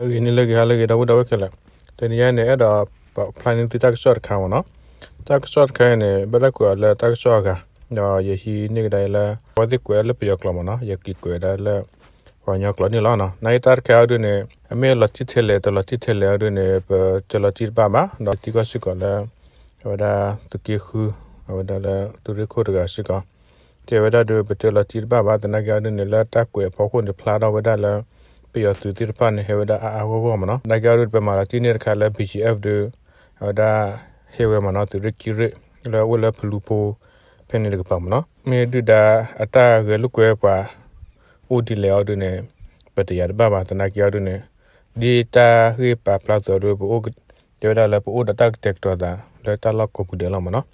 ဂ့ၤန့ၣ်လၢဂ့ၤ ဟါလၢဂ့ၤ ဒီပုၢ်ဒီဝဲၢ်ခဲလၢာ်, တနံၤအံၤန့ၣ် အဲၣ်ဒိးပာ်ဖျါန့ၢ်သုတၢ်ကစီၣ်တခါမ့ၢ်နီၤ. တၢ်ကစီၣ်တခါအံၤန့ၣ် ဘၣ်တၢ်ကွဲးအီၤလၢတၢ်ကစီၣ်အဂၤ, ဒီးယဟံးန့ၢ်ကဒါအံၤလၢ အဝဲသ့ၣ်ကွဲးလၢပယီၤကျိာ်မ့ၢ်နီၤ, ယက့ၤကွဲးဒၣ်လၢ ပှၤကညီကျိာ်န့ၣ်လီၤ. နာ်က့တၢ်တခါအံၤဒုန့ၣ် အမ့ၢ်လီၤတံၢ်ထဲလဲၣ် တလီၤတံၢ်ထဲလဲၣ်အံၤဒုန့ၣ် ပတဲလီၤတံၢ်တဘၣ်ဘၣ်, ဒီးသံကွၢ်စ့ၢ်ကီးလၢ အဝဲဒၣ်သုးက့ဃု အဝဲဒၣ်လၢသုးရ့ၣ်ခိၣ်တဂၤစ့ၢ်ကီး တဲဝဲဒၣ်ဒုး ပတဲလီၤတံၢ်တဘၣ်ဘၣ်, သနာ်က့အံၤဒုန့ၣ် လၢတၢ်ကွဲးအဖီခိၣ်န့ၣ် ဖျါထီၣ်ဝဲဒၣ်လၢ ပယီၤသုးသ့ၣ်တဖၣ်န့ၣ် ဟဲဝဲဒၣ်အါအါဂီၢ်ဂီၢ်မ့ၢ်နီၤ. သနာ်က့အံၤဒု ပမၤလီၤတံၢ်န့ၢ်တခါလၢ ဘံၣ်ကၠံၣ်အဲၣ်ဒု အဝဲဒၣ်ဟဲဝဲမ့ၢ်နီၤ, သုးရ့ၣ်ခံရ့ၣ် လၢအိၣ်လၢဖလူဖိ ဖဲန့ၣ်တကပၤမ့ၢ်နီၤ. မ့ၢ်ဒုၣ်ဒါအတၢ်ဂဲၤလိာ်ကွဲပှၤ အိၣ်ဒ်လဲၣ်အံၤဒုန့ၣ် ပတယာ်တဘၣ်ဘၣ်, သနာ်က့အံၤဒုန့ၣ် ဒ်တၢ်ဂ့ၢ်ပာ်ဖျါသးဒု ပအိၣ် တဲဝဲဒၣ်လၢပအိၣ်ဒီးတၢ်ကတဲာ်ကတီၤသး လၢတၢ်လီၢ်ကိးပူၤဒဲးလီၤမ့ၢ်နီၤ.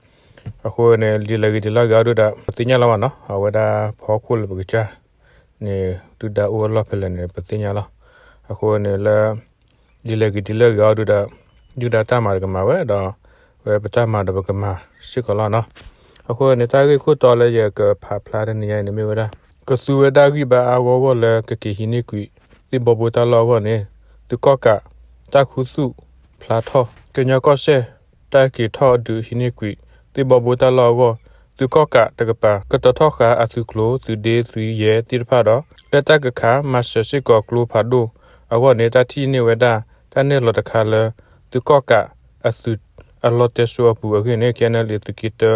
အဃိန့ၣ် ဒ်လဲၣ်ဂ့ၤဒ်လဲၣ်ဂ့ၤအံၤဒုဒီး ပသ့ၣ်ညါလီၤမ့ၢ်နီၤ, အဝဲဒၣ်ဖီခိၣ်လၢပကစၢ်န့ၣ် ဒုၣ်ဒါအိၣ်အလီၢ်ဖဲလဲၣ်န့ၣ် ပသ့ၣ်ညါလီၤ. အဃိန့ၣ်လၢ ဒ်လဲၣ်ဂ့ၤဒ်လဲၣ်ဂ့ၤအံၤဒုဒီး ဒုၣ်ဒါတၢ်မၤဒီးကမၤဝဲဒီး ဝဲပတၢ်မၤဒီးပကမၤစ့ၢ်ကီးလီၤနီၤ. အဃိန့ၣ် တၢ်ဂ့ၢ်ခိၣ်တီလၢယကဖးဖျါတနံၤအံၤန့ၣ်မ့ၢ်ဝဲဒၣ် ကသူဝဲဒၣ်ဂံၢ်ဘါအါဂီၢ်ဂီၢ်လၢကက့ၤဟံးန့ၢ်ကွံာ် သ့ၣ်ဘီဘိတၢ်လီၢ်အဂီၢ်န့ၣ် သုးကီၣ်ကး တၢ်ခူသူၣ်ဖျါထီၣ် ကညီကီၢ်စဲၣ် တၢ်က့ၤထီၣ်ဒုးဟံးန့ၢ်ကွံာ် သ့ၣ်ဘီဘိတၢ်လီၢ်အဂီၢ် သုးကီၣ်ကးတကပၤ ကတီၤထီၣ်ဃာ်အသုးကျိၤ သုးဒ့သုးယဲၢ်သ့ၣ်တဖၣ်ဒီး လၢတၢ်ကခးမၤစၢၤစ့ၢ်ကီးကျိဖးဒိၣ်အဂီၢ်န့ၣ် တၢ်ထံၣ်န့ၢ်ဝဲဒၣ် တၢ်နဲၣ်လီၤတခါလၢ သုးကီၣ်ကးအသုးအလီတဲစိအပူၤအဂ့ၢ်န့ၣ် KNLA သုးက့တၢ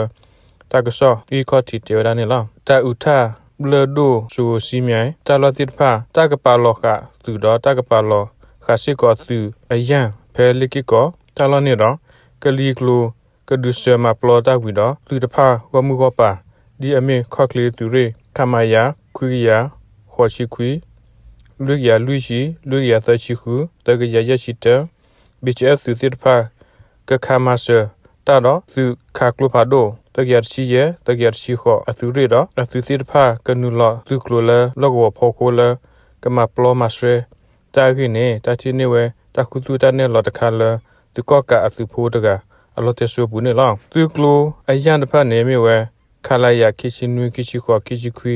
တၢ်ကစီၣ်ဂံၢ်ခီၣ်ထံးတဲဝဲဒၣ်န့ၣ်လီၤ. တၢ်အုးထၣ် ဘျၢၣ်ဒိၣ် စှိၤစံမၠဲ တၢ်လီၢ်သ့ၣ်တဖၣ် တၢ်ကပာ်လီၤဃာ်သုးဒီး တၢ်ကပာ်လီၤဃာ်စ့ၢ်ကီးသုးအယၢ်ဖဲလ့ၣ်က့ၢ်ကီးတၢ်လီၢ်န့ၣ်ဒီး ကလံၤကျိၤ ကဒုးစၢၤမၤပျီတၢ်ဝံၤဒီး သုးတဖၣ်ဂီၢ်မုၢ်ဂီၢ်ပၤ ဒ်အမ့ၢ်ခီၣ်ချ့သုးရ့ၣ် ခမရ ခွံကယၤဃိးဆံခွံ လွံၢ်ကယၤလွံၢ်ဆံ လွံၢ်ကယၤသၢဆံဃု သၢကယၤယဲၢ်ဆံတၢ BGF သုးသ့ၣ်တဖၣ် ကခးမၤစၢၤတၢ်ဒီး သုးခးကျိဖးဒိၣ် သၢကယၤတဆံယဲၢ် သၢကယၤတဆံဃိး အသုးရ့ၣ်ဒီး အသုးသ့ၣ်တဖၣ် ကနုာ်လီၤသုးကျိၤလၢလီၢ်ကဝီၤဖီခိၣ်လၢ ကမၤပျီမၤစှဲတၢ်အဂ့ၢ်န့ၣ် တၢ်ထံၣ်န့ၢ်ဝဲ တၢ်ခူသူၣ်တၢ်နဲၣ်လီၤတခါလၢ သုးကီၣ်ကးအသုးဖိတဂၤ အလီတဲစိအပူၤန့ၣ်လီၤ. သုးကျိၤအယၢ်တဖၣ်န့ၣ်မ့ၢ်ဝဲ ခလရ ခံဆံနွံ ခံဆံဃိး ခံဆံခွံ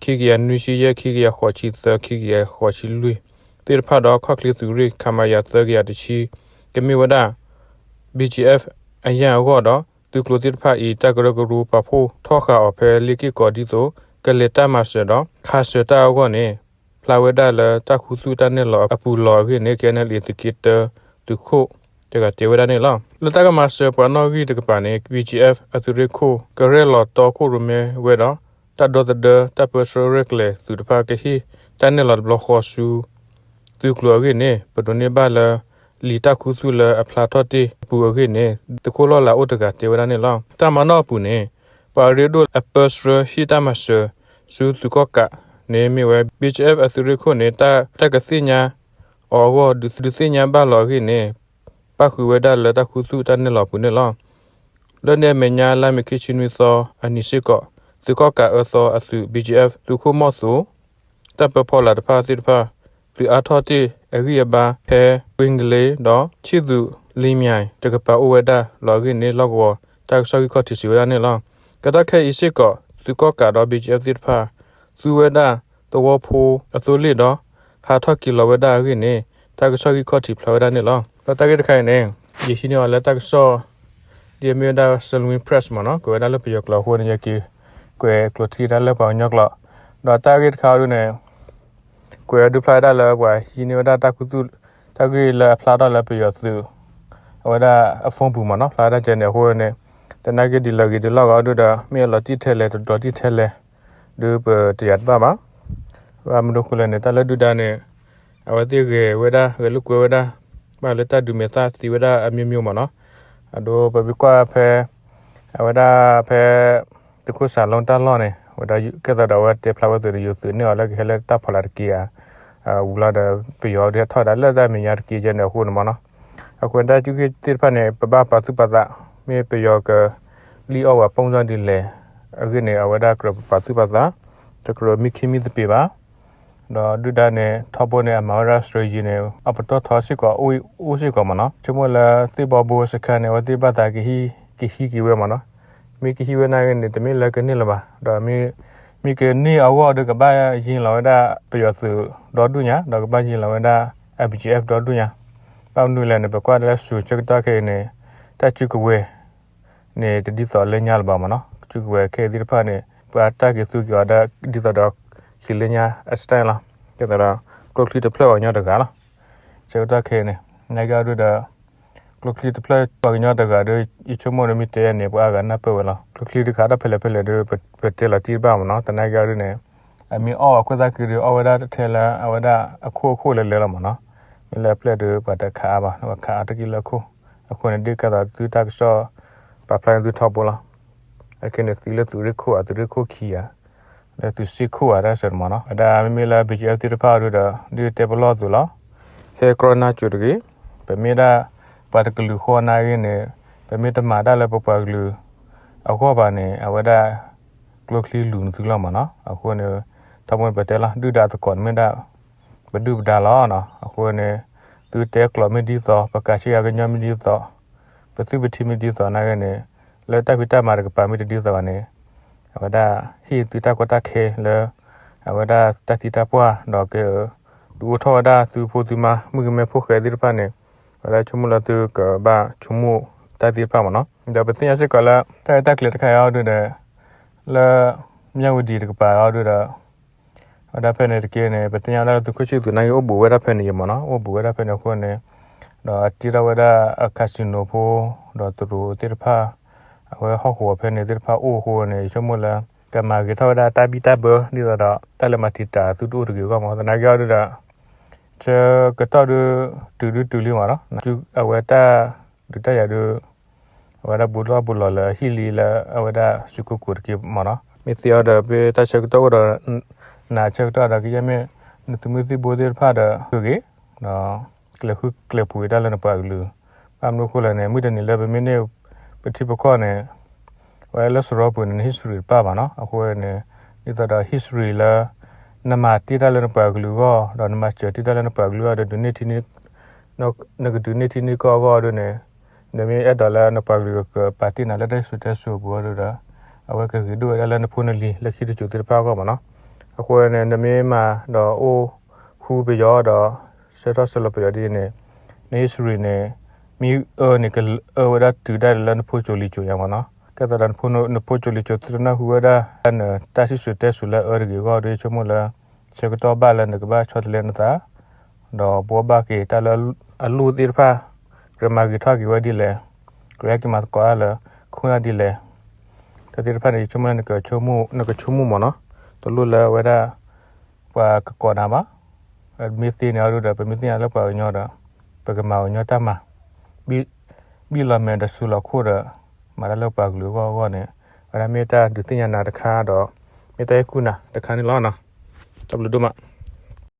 ခံကယၤနွံဆံယဲၢ် ခံကယၤဃိးဆံသၢ ခံကယၤဃိးဆံလွံၢ် သ့ၣ်တဖၣ်ဒီး ခီၣ်ချ့သုးရ့ၣ် ခမရ သၢကယၤတဆံ ကမ့ၢ်ဝဲဒၣ် BGF အယၢ်အဂီၢ်ဒီး သုးကျိၤသ့ၣ်တဖၣ်အံၤ တၢ်ကရၢကရိပာ်ဖှိၣ်ထီၣ်ဃာ်အီၤဖဲလ့ၣ်က့ၢ်ကီးဒ်သိး ကလဲၤတၢ်မၤစၢၤဒီး ခးစၢၤတၢ်အဂီၢ်န့ၣ် ဖျါဝဲဒၣ်လၢတၢ်ခူသူၣ်တၢ်နဲၣ်လီၤအပူၤလီၤအဂ့ၢ်န့ၣ် KNLA သုးက့တၢ သုးခိၣ်တဂၤတဲဝဲဒၣ်န့ၣ်လီၤ. လၢတၢ်ကမၤစၢၤပှၤနီၣ်ဂံၢ်တကပၤန့ၣ် BGF အသုးရ့ၣ်ခိၣ် ကရဲၣ်လီၤတီခိၣ်ရိၣ်မဲဝဲဒီး တၢ်ဒီသဒၢတၢ်ပၢဆှၢရဲၣ်ကျဲၤသုးတဖၣ်ကဟ့ၣ်တၢ်နဲၣ်လီၤတဘျီဃီဆူ သုးကျိၤအဂ့ၢ်န့ၣ် ပဒိးန့ၢ်ဘၣ်လၢ လံာ်တၢ်ခူသူၣ်လၢအဖျါထီၣ်တ့ၢ်အပူၤအဂ့ၢ်န့ၣ် သုးခိၣ်လီၢ်လၤအိၣ်တဂၤတဲဝဲဒၣ်န့ၣ်လီၤ. တၢ်မၤနီၣ်အပူၤန့ၣ် ပှၤရ့ဒိၣ်အပၢဆှၢဟ့ၣ်တၢ်မၤစၢၤဆူသုးကီၣ်ကးန့ၣ်မ့ၢ်ဝဲ BGF အသုးရ့ၣ်ခိၣ်န့ၣ် တၢ်ကသ့ၣ်ညါအီၤအဂီၢ် ဒုးသ့ၣ်ညါဘၣ်လီၤအဂ့ၢ်န့ၣ် ပၣ်ဃုာ်ဝဲဒၣ်လၢတၢ်ခူသူၣ်တၢ်နဲၣ်လီၤအပူၤန့ၣ်လီၤ. လၢန့ၣ်အမဲာ်ညါလါမ့ၤခံဆံနွံသီအနံၤစ့ၢ်ကီး သုးကီၣ်ကးအၢသီအသုး BGF သုးခိၣ်မီၢ်သိး တၢ်ပၢဖီလာ်တဖၣ်သ့ၣ်တဖၣ် သုးအါထီၣ်တ့ၢ်အဂံၢ်အဘါဖဲ ဝ့ၢ်ကလ့ဒီး ဆံၣ်သူးလံၤမၠဲးတကပၤအိၣ်ဝဲဒၣ်လီၤအဂ့ၢ်န့ၣ် လီၢ်ကဝီၤတၢ်ကစီၣ်ဂံၢ်ခီၣ်ထံးစံးဝဲဒၣ်န့ၣ်လီၤ. ကတီၢ်ခဲအံၤစ့ၢ်ကီး သုးကီၣ်ကးဒီး BGF သ့ၣ်တဖၣ် သူဝဲဒၣ်သဝီဖိအသိလ့ၣ်ဒီး ဟးထီၣ်က့ၤလီၤဝဲဒၣ်အဂ့ၢ်န့ၣ် တၢ်ကစီၣ်ဂံၢ်ခီၣ်ထံးဖျါဝဲဒၣ်န့ၣ်လီၤ. ဒီးတၢ်ဂ့ၢ်တခါအံၤန့ၣ် ယဟံးန့ၢ်အီၤလၢတၢ်ကစီၣ် ဒ်အမ့ၢ်ဝဲဒၣ် Salween Press မ့ၢ်နီၤ, ကွဲးဝဲဒၣ်လၢပယီၤကျိာ်အဃိန့ၣ် ယက့ၤကွဲးကျိးထံတၢ်လၢပှၤကညီကျိာ်, ဒီးတၢ်ဂ့ၢ်တခါအံၤဒုန့ၣ် ကွဲးဒုးဖျါဝဲဒၣ်လၢပှၤဟံးန့ၢ်ဝဲဒၣ်တၢ်ခူသူၣ် တၢ်ဂ့ၢ်လၢအဖျါထီၣ်လၢပယီၤသုး အဝဲဒၣ်အ phone ပူၤမ့ၢ်နီၤ, ဖျါဝဲဒၣ်ကဲန့ၣ်အဃိန့ၣ် သနာ်က့ဒ်လဲၣ်ဂ့ၤဒ်လဲၣ်ဂ့ၤအံၤဒုဒီး မ့ၢ်အလီၤတံၢ်ထဲလဲၣ် တလီၤတံၢ်ထဲလဲၣ် ဒုပတယာ်တဘၣ်ဘၣ်. ဘၣ်မနုၤအဃိလဲၣ်န့ၣ် တၢ်လၢဒုၣ်ဒါန့ၣ် အဝဲသ့ၣ်ဂဲၤဝဲဒၣ် ဂဲၤလိာ်ကွဲဝဲဒၣ် ဘၣ်လၢတၢ်ဒုးမဲာ်သၣ်သ့ဝဲဒၣ်အမျိုးမျိုးမ့ၢ်နီၤ. အဒိပမ့ၢ်ကွၢ်ဖဲ အဝဲဒၣ်ဖဲ သုးခိၣ်စၤလိတၢ်လီၢ်န့ၣ် ဝဲဒၣ်ကဲသိးဒီးအဝဲတဲဖျါဝဲသုးဒီး ယိၤသုးန့ၢ်အီၤလၢကဟဲလၢတၢ်ဖီလာ်တက့ၢ်ဧါ ဝံၤလီၤဒီး ပယီၤဒုးဟဲထီၣ်ဒၣ်လၢတၢ်မဲာ်ညါတက့ၢ်ကဲန့ၣ်အဃိန့ၣ်မ့ၢ်နီၤ. အဃိတၢ်စုၣ်ဂ့ၢ်သ့ၣ်တဖၣ်န့ၣ် ပဘၣ်ပာ်သူၣ်ပာ်သး မ့ၢ်ပယီၤကလံၣ်အီၣ်ဝဲ ပုံစံ ဒ်လဲၣ်အဂ့ၢ်န့ၣ် အဝဲဒၣ်ကြၢးပပာ်သူၣ်ပာ်သး တကြၢးမံခ့မံသပ့ၤဘၣ်. ဒီးဒုၣ်ဒါန့ၣ် ထီဘိန့ၣ် အမၤဝဲဒၣ် strategy န့ၣ် အပတီၢ်ထီစ့ၢ်ကီး အိၣ်စ့ၢ်ကီးမ့ၢ်နီၤ. ဆိကမိၣ်လၢသ့ၣ်ဘီဘိစခါန့ၣ် အဝဲသ့ၣ်ဘၣ်သးကဟံး ကဟံးက့ၤဝဲမ့ၢ်နီၤ. မ့ၢ်ကဟံးဝဲနာ်က့န့ၣ် တမ့ၢ်လၢကန့ၢ်လၢၤဘၣ်. ဒီးမ့ၢ်ကန့ၢ်အဂီၢ်ဒီး ကဘၣ်ယံၤလီၤဝဲဒၣ်ပယီၤသုးဒီဒူၣ်ညါ ဒီးကဘၣ်ယံၤလီၤဝဲဒၣ် အ ဘီ ကၠံ အ့ ဒီဒူၣ်ညါ, ဘၣ်မနုၤလဲၣ်န့ၣ် ပကွၢ်လၢဆူၣ်ဆၢကတီၢ်ခဲအံၤန့ၣ် တၢ်စုကဝဲၤ န့ၣ် တဒ်သိးလၢညါလၢၤဘၣ်မ့ၢ်နီၤ. စုကဝဲၤခဲအံၤသ့ၣ်တဖၣ်န့ၣ် ပှၤတၢ်က့ၤသူက့ၤအီၤဒၣ် ဒ်သိးဒီး ခံလၢညါအ style လီၤ. ကဲသိးဒီး ကျိချံတဖျၢၣ်ပှၤကညီတဂၤလီၤ. ဆၢကတီၢ်ခဲအံၤန့ၣ် နာ်က့အီၤဒုဒီး ကျိချံတဖျၢၣ်ပှၤကညီတဂၤဒီး ယဆိကမိၣ်ဒီးမ့ၢ်တဲန့ၣ် ပှၤအါဂၤနၢ်ပၢၢ်ဝဲလီၤ. ကျိချံတခါတၢ်ဖဲလဲၣ်ဖဲလဲၣ်ဒီး ပတဲလီၤတံၢ်တဘၣ်မ့ၢ်နီၤ. သနာ်က့အီၤဒုန့ၣ် အမ့ၢ်အီၣ်အခိၣ်သၣ်ခုဒီး အီၣ်ဝဲဒၣ်ထဲလၢအဝဲဒၣ်အခိၣ်အဃိၣ်လဲၤလဲၤလီၤမ့ၢ်နီၤ. မ့ၢ်လၢအပျဲၢ်ဒီး ပှၤတခးအါဘၣ် ပှၤခးအါတက့ၢ်လၢအခိၣ်, အဃိန့ၣ် ဒ်ကဲသိးသုတၢ်ကစီၣ် ပာ်ဖျါန့ၣ်သုထီဘိလီၤ. အခဲန့ၣ် သံလၢသုးရ့ၣ်ခိၣ်ဧါ သုးရ့ၣ်ခိၣ်ခံဧါ လၢသုးစ့ခိၣ်ဧါ တၢ်စၢၤတမ့ၢ်နီၤ. ဝဲဒၣ်မ့မ့ၢ်လၢ ဘီ ကၠံ အ့ သ့ၣ်တဖၣ်အီၤဒုဒီး ဒ်တဲပလီၢ်အသိးလီၤ. ဟဲကြီနါစိၤတဂ့ၤ, ပမ့ၢ်ဒၣ် ပှၤတကလုာ်ဃီနၤဂ့ၤန့ၣ် ပမ့ၢ်တမၤတၢ်လၢပပှၤကလုာ်အဂီၢ်ဘၣ်န့ၣ် အဝဲဒၣ် ကျိချံလူၤနသုလီၤမ့ၢ်နီၤ. အဃိန့ၣ် ထီဘိန့ၣ်ပတဲလီၤ ဒုၣ်ဒါသကိးန့ၣ်မ့ၢ်ဒၣ် ပဒုၣ်ပဒါလီၤနီၤ. အဃိန့ၣ် သုတဲကျိာ်မ့ၢ်ဒ်သိး ပကးဆ့ကၤကညီမ့ၢ်ဒ်သိး ပသုးပထံမ့ၢ်ဒ်သိးနၤဂ့ၤန့ၣ် လၢတၢ်ဖံးတၢ်မၤတကပၤမ့ၢ်တဒ်သိးဘၣ်န့ၣ် အဝဲဒၣ်ဟ့ၣ်သုတၢ်ကီတၢ်ခဲလၢ အဝဲဒၣ်တၢ်သံတၢ်ပှၢ်ဒီးကဲ ဒုးအိၣ်ထီၣ်ဝဲဒၣ်သုဖိသုမါ မုၣ်ကမဲဖိဃဲသ့ၣ်တဖၣ်န့ၣ် အဝဲဒၣ်ဆိကမိၣ်လၢသုကဘၣ်ဆိကမိၣ်တၢ်သ့ၣ်တဖၣ်မ့ၢ်နီၤ. ဒီးပသ့ၣ်ညါစ့ၢ်ကီးလၢ တၢ်ရဲၣ်တၢ်ကျဲၤတခါအံၤအီၤဒုဒီး လၢ မၠၣ်ဝတံၤတကပၤအံၤအီၤဒုဒီး ဝဲဒၣ်ဖဲန့ၣ်တက့ၢ်န့ၣ် ပသ့ၣ်ညါဝဲဒၣ်လၢသုးခိၣ်ဆံၣ်သူးနၤဂ့ၤ အိၣ်ဘူးဝဲဒၣ်ဖဲန့ၣ်ယမ့ၢ်နီၤ အိၣ်ဘူးဝဲဒၣ်ဖဲန့ၣ်အဃိန့ၣ် ဒီးအတ့ထီၣ်ဝဲဒၣ်အ casino ဖိ ဒီးတရူးသ့ၣ်တဖၣ် အဝဲဟီၣ်ကဝီၤဖဲန့ၣ်သ့ၣ်တဖၣ်အိၣ်အဃိန့ၣ် ယဆိကမိၣ်လၢ ကမၤဂ့ၤထီၣ်ဝဲဒၣ်တၢ်ဘံၣ်တၢ်ဘၢ ဒ်သိးဒီး တၢ်လဲၤမၤတံာ်တာ်သုတအိၣ်တဂ့ၤအဂီၢ်မ့ၢ် သနာ်က့အီၤဒုဒီး ဆၢကတီၢ်ဒု တုၤဒုတုၤလံမ့ၢ်နီၤ အဝဲတၢ်ဒုးတၢ်ယၤဒု အဝဲဒၣ်ဘူးထီၣ်ဘူးလီၤလၢအဟံၣ်လံလၢအဝဲဒၣ်စုကိၢ်ကိၢ်တက့ၢ်မ့ၢ်နီၤ မ့ၢ်သ့အီၤဒီး ပတၢ်ဆၢကတီၢ်အိၣ်ဒီး နၤဆၢကတီၢ်ဒီးကယဲၢ်မ့ၢ် နသုးမုၢ်သံၣ်ဘိသ့ၣ်တဖၣ်ဒီး ကဂ့ၤ ဒီး ကျဲၤဃုကျဲၤပူၤတၢ်လၢနပှၤကလုာ် ဘၣ်မနုၤအဃိလဲၣ်န့ၣ် မုၢ်တနံၤလၢပမ့ၢ်န့ၢ် ပထံပကီၢ်န့ၣ် ဝဲလၢစရီပူၤန့ၣ် န history တပၣ်ဘၣ်နီၤ အဃိန့ၣ် ဒ်သိးဒီး history လၢ နမၤတ့ၢ်တၢ်လၢနပှၤကလုာ်အဂီၢ် ဒီးနမၤစၢၤတ့ၢ်တၢ်လၢနပှၤကလုာ်အဂီၢ်ဒီး ဒုးန့ၢ်ထံ နကဒုးန့ၢ်ထံန့ၢ်ကီၢ်အဂီၢ်ဒ်န့ၣ် နမ့ၢ်အဲၣ်ဒိးလၢနပှၤကလုာ်ကပာ်တ့ၢ်နၤလၢတၢ်စံၣ်စိၤတဲစိၤအပူၤအီၤဒုဒီး အဝဲကဂ့ၤဒိၣ်ဝဲဒၣ်လၢနဖိနလံၤလၢခံတစိၤသ့ၣ်တဖၣ်အဂီၢ်မ့ၢ်နီၤ အဃိန့ၣ် နမ့ၢ်မၤဒီးအိၣ်ဃူပယီၤဒီး ဆှၢထီၣ်ဆှၢလီၤပယီၤဒ်န့ၣ် န history န့ၣ် မ့ၢ်အၢန့ၣ် ကအၢဝဲဒၣ်တုၤဒၣ်လၢနဖိကၠိလံၤကၠိညါမ့ၢ်နီၤ ကဲသိးဒီးနဖိကၠိလံၤကၠိသုတနၢ်ဟူဝဲဒၣ် နတၢ်စံၣ်စိၤတဲစိၤလၢအအၢတဂ့ၤအဂီၢ်ဒီး ဆိကမိၣ်လၢ ဆၢကတီၢ်ဘၣ်လၢနကဘၣ်ဆီတလဲနသး ဒီးဘှီဘၣ်က့ၤတၢ်လၢအလိၣ်သ့ၣ်တဖၣ် ကြၢးမၤဂ့ၤထီၣ်က့ၤဝဲဒ်လဲၣ် ကြၢးဟဲက့ၤမၤသကိးတၢ်လၢ ခိၣ်နၢ်ဒ်လဲၣ် တၢ်သ့ၣ်တဖၣ်န့ၣ် ယဆိကမိၣ်လၢ နကဆိကမိၣ်မ့ၢ်နီၤ တလိၣ်လၢအဝဲဒၣ် ပှၤကကိးနၤဘၣ် မ့ၢ်သ့န့ၣ်အီၤဒုဒီး ပမ့ၢ်သ့ၣ်ညါလၢပှၤကညီဒီး ပကမၤပှၤကညီတၢ်မၤ ဘံၣ်လီၤမဲာ်ဒီးစူၤလီၤခိၣ်ဒီး မၤတၢ်လၢပှၤကလုာ်အဂီၢ်အဂီၢ်န့ၣ် အဝဲဒၣ်မ့ၢ်တၢ်ဒုးသ့ၣ်ညါနၤတခါဒီး မ့ၢ်တၢ်ဟ့ၣ်ကူၣ်နၤတခါန့ၣ်လီၤ. တၢ်ဘျုးဒိၣ်မး.